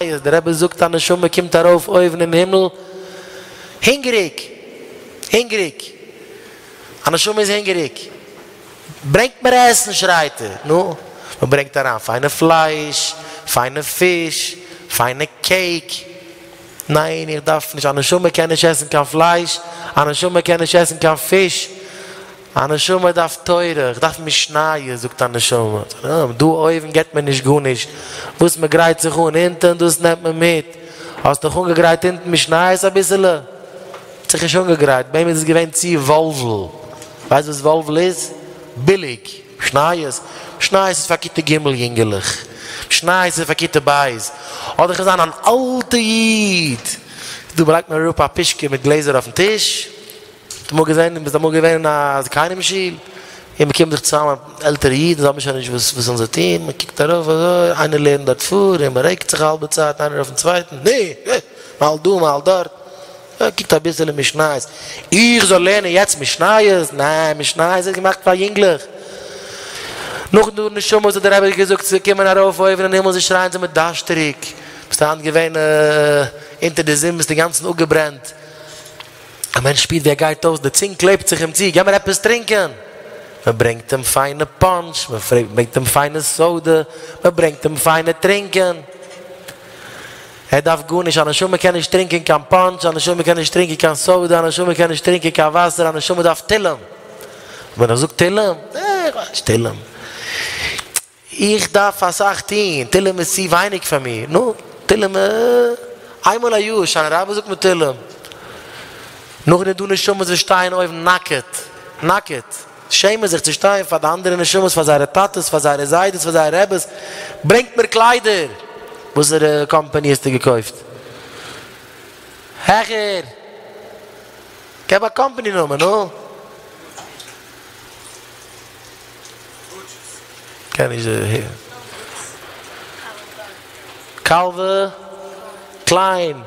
דער רבי זאגט א נשמה קומט ארויף אויבן אין הימל הונגעריג, הונגעריג, א נשמה איז הונגעריג, ברענגט מיר עסן שרייט ער, נו, מען ברענגט אריין פיינע פלייש, פיינע פיש, פיינע קעיק, ניין איך דארף נישט, א נשמה קען נישט עסן קיין פלייש, א נשמה קען נישט עסן קיין פיש, א נשמה דארף תורה, איך דארף משניות, זאגט א נשמה, דא אויבן געבט מען נישט גארנישט, וואס מען גרייט זיך אן אונטען דאס נעמט מען מיט, האסט דיך אנגעגרייט אונטן משניות אביסעלע? האט זיך נישט אנגעגרייט, ביי אים איז עס געווען צו וואלוול, ווייסט וואס וואלוול איז? ביליג, משניות? משניות איז פאר כיתה ג' יונגעלעך, משניות איז פאר כיתה ב', אדער איך זיין אן אלטע איד, דא לייגט מען אראפ א פושקע מיט גלעזער אויפן טיש, האסט אמאל געזען, ביסט אמאל געווען אין א זקנים שול, און מען קומט זיך צוזאם עלטערע אידן, זיי האבן שוין נישט וואס וואס זאלן זיי טון, מען קוקט ארויף אזוי, איינער לערנט דארט פאר, און מען רעגט זיך א האלבע צייט איינער אויפן צווייטן, נו, אה, מען האלט דא, מען האלט דארט, מען קוקט אביסעלע משניות, איך זאל לערנען יעצט משניות? ניין, משניות איז געמאכט פאר יונגלעך. נאכדעם דא נשמות האט דער רבי געזאגט זיי קומען ארויף אויבן אין הימל זיי שרייען זעמיר דארשטעריג, ביסט היינט געווען אונטער די זון ביסט אינגאנצן אפגעברענט, א מענטש שפירט ווי ער גייט אויס, די צונג קלעבט זיך אים צו, געב מיר עפעס טרינקען! מען ברענגט אים פיינע פאנטש, מען ברענגט אים פיינע סאדע, מען ברענגט אים פיינע טרינקען. ער דארף גארנישט, א נשמה קען נישט טרינקען קיין פאנטש, א נשמה קען נישט טרינקען קיין סאדע, א נשמה קען נישט טרינקען קיין וואסער, א נשמה דארף תהלים. ווען איך זאג תהלים, אה, איך ווייס נישט תהלים. איך דארף אסאך טון, תהלים איז צו ווייניג פאר מיר, נו, תהלים איינמאל א יאר, הושענא רבה זאגט מען תהלים, נאכדעם איז דא נשמות וואס שטייען אויבן נאקעט, נאקעט, שעמען זיך צו שטיין פאר די אנדערע נשמות, פאר זייערע טאטעס, פאר זייערע זיידעס, פאר זייערע רעבעס, ברענגט מיר קליידער! וואסערע קאמפאני האסטו געקויפט? העכער! געב א קאמפאני נאמען, נו! קען נישט הערן. קאלווע קליין.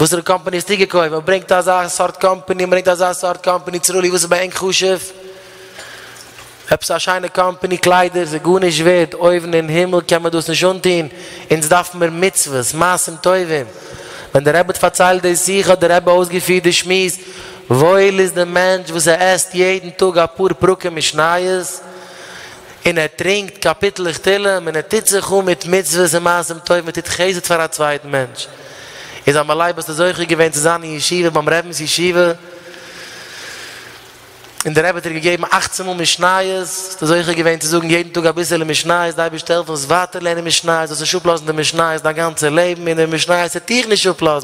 וואסערע קאמפאני האסטו געקויפט? מען ברענגט אזא סארט קאמפאני, מען ברענגט אזא סארט קאמפאני, צרולי וואס איז ביי ענק חשוב? עפעס א שיינע קאמפאני קליידער ס'איז גארנישט ווערד, אויבן אין הימל קען מען דאס נישט אנטון, אונז דארף מיר מצוות, מעשים טובים. ווען דער רבי האט פארציילט די שיחה האט דער רבי אויסגעפירט די שמועס, וואויל איז די מענטש וואס ער עסט יעדן טאג אפאר פרקים משניות, און ער טרינקט קאפיטלעך תהלים, און ער טוט זיך אן מיט מצוות און מעשים טובים, ער טוט חסד פאר א צווייטן מענטש. איז זלמן לייב האסטו זוכה געווען צו זיין אין ישיבה ביים רבינ'ס ישיבה, און דער רבי האט דיר געגעבן אכצן מאל משניות, האסטו זוכה געווען צו זאגן יעדן טאג אביסעלע משניות, די אייבערשטער העלפן זאלסט ווייטער לערנען משניות, זאלסט נישט אפלאזן די משניות דיין גאנצע לעבן, און די משניות וועט דיך נישט אפלאזן.